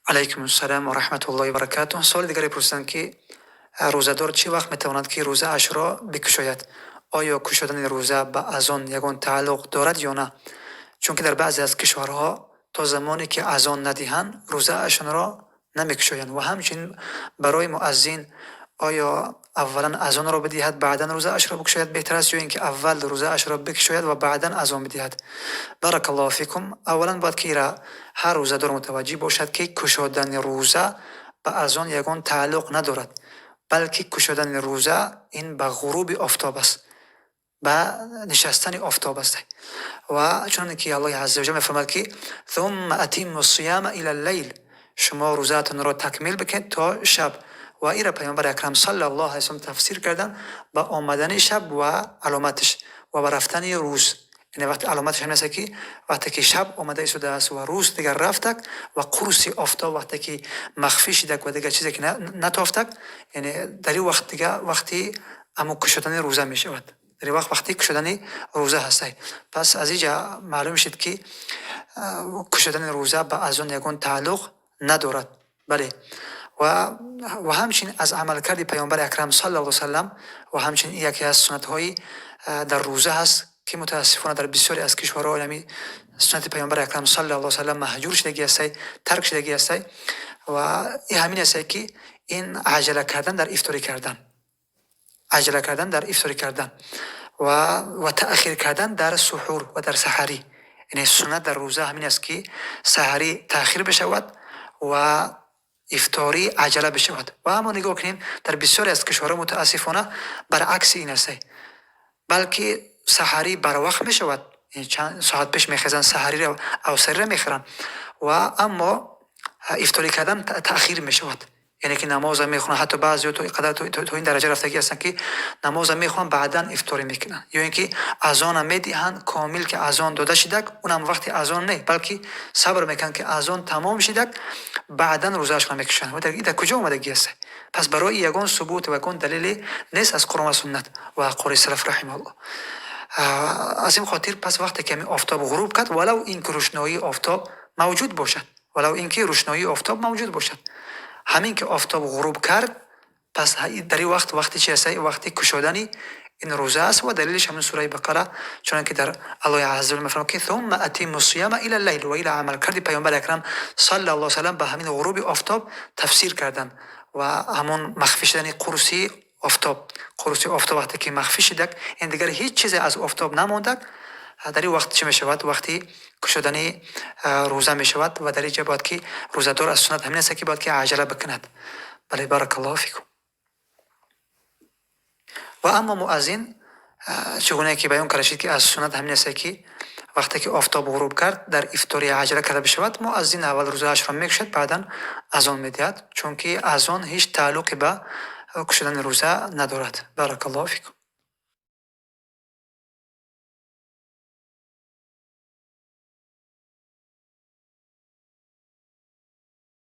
Алайкум ассалом ва раҳматуллоҳи ва баракатуҳ. Суоли дигаре пурсиданд, ки рӯзадор чӣ вақт метавонад, ки рӯзаашро бикушояд? Оё кушодани рӯза ба азон ягон тааллуқ дорад ё на? Чунки дар баъзе аз кишварҳо то замоне ки азон надиҳанд, рӯзаашонро намекушоянд. Ва ҳамчунин барои муаззин, оё аввалан азонро бидиҳад, баъдан рӯзаашро бикушояд беҳтар аст ё ин ки аввал рӯзаашро бикушояд ва баъдан азон бидиҳад? Баракаллоҳу фикум. Аввалан бояд ки ира ҳар рӯзадор мутаваҷҷеҳ бошад, ки кушодани рӯза ба азон ягон тааллуқ надорад, балки кушодани рӯза ин ба ғуруби офтоб аст, ба нишастани офтоб аст. Ва чуноне ки Аллоҳи азза ва ҷалла мефармояд, ки ثم أتموا الصيام إلى الليل, шумо рӯзаатонро такмил бикунед то шаб. Ва ира Паёмбари акрам саллаллоҳу алайҳи васаллам тафсир кардан ба омадани шаб ва аломаташ ва ба рафтани рӯз. Яъне вақти аломаташ ҳамин аст, ки вақте ки шаб омада истодааст ва рӯз дигар рафтак ва қурси офтоб вақте ки махфӣ шидак ва дигар чизе ки натофтак, яъне дар ин вақт дига вақти амо кушодани рӯза мешавад. Дар ин вақт вақти кушодани рӯза ҳастай. Пас аз инҷа маълум шуд, ки кушодани рӯза ба азон ягон тааллуқ надорад. Бале, ва ҳамчунин аз амалкарди Паёмбари акрам саллаллоҳу алайҳи васаллам ва ҳамчунин яке аз суннатҳои дар рӯза ҳаст, ки мутаассифона дар бисёре аз кишварҳо ҳамин суннати Паёмбари акрам саллаллоҳу алайҳи васаллам маҳҷур шудагӣ ҳастай, тарк шудагӣ ҳастай. Ва ин ҳамин ҳастай, ки ин аҷала кардан дар ифторӣ кардан, аҷала кардан дар ифторӣ кардан ва таъхир кардан дар суҳур ва дар саҳарӣ. Яъне суннат дар рӯза ҳамин аст, ки саҳарӣ таъхир бишавад ва ифторӣ аҷала бишавад. Ва аммо нигоҳ кунем, дар бисёре аз кишварҳо мутаассифона баръакси ин ҳастай, балки саҳарӣ барвақт мешавад, чанд соат пеш мехезанд, саҳариро, авсариро мехӯранд, ва аммо ифторӣ кардан таъхир мешавад. Яъне ки намоза мехонанд, ҳатто баъзеҳо то қадар то ин дараҷа рафтагӣ ҳастанд, ки намоза мехонанд, баъдан ифторӣ мекунанд, ё ин ки азона медиҳанд комил, ки азон дода шидак, унам вақти азон не, балки сабр мекунанд, ки азон тамом шидак, баъдан рӯзаашонро мекушанд. Дар куҷо омадагӣ аст? Пас барои ягон субут ва ягон далеле нест аз Қуръон ва суннат ва ақволи салаф раҳимаҳуллоҳ. Аз ин хотир пас вақте ки ҳамин офтоб ғуруб кард, валав ин ки рӯшноии офтоб мавҷуд бошад, валав ин ки рӯшноии офтоб мавҷуд бошад, ҳамин ки офтоб ғуруб кард, пас дар ин вақт вақти чи аст? Вақти кушодани ин рӯза аст. Ва далелиш ҳамин сураи Бақара, чунон ки дар Аллоҳи азза ва мефармояд, ки ثم أتموا الصيام إلى الليل. Ва ила амалкарди Паёмбари акрам саллаллоҳу алайҳи васаллам ба ҳамин ғуруби офтоб тафсир кардан ва ҳамон махфӣ шудани қурси офтоб. Қурси офтоб вақте ки махфӣ шидак, ин дигар ҳеҷ чизе аз офтоб намондак, дар ин вақт чӣ мешавад? Вақти кушодани рӯза мешавад. Ва дар инҷа бояд ки рӯзадор, аз суннат ҳамин аст, ки бояд ки аҷала бикунад. Бале, баракаллоҳу фикум. Ва аммо муаззин, чӣ гуна ки баён карда шуд, ки аз суннат ҳамин аст, ки вақте ки офтоб ғуруб кард, дар ифторӣ аҷала карда бишавад. Муаззин аввал рӯзаашро мекушад, баъдан азон медиҳад, чунки азон ҳеҷ тааллуқе ба кушодани рӯза надорад. Баракаллоҳу фикум.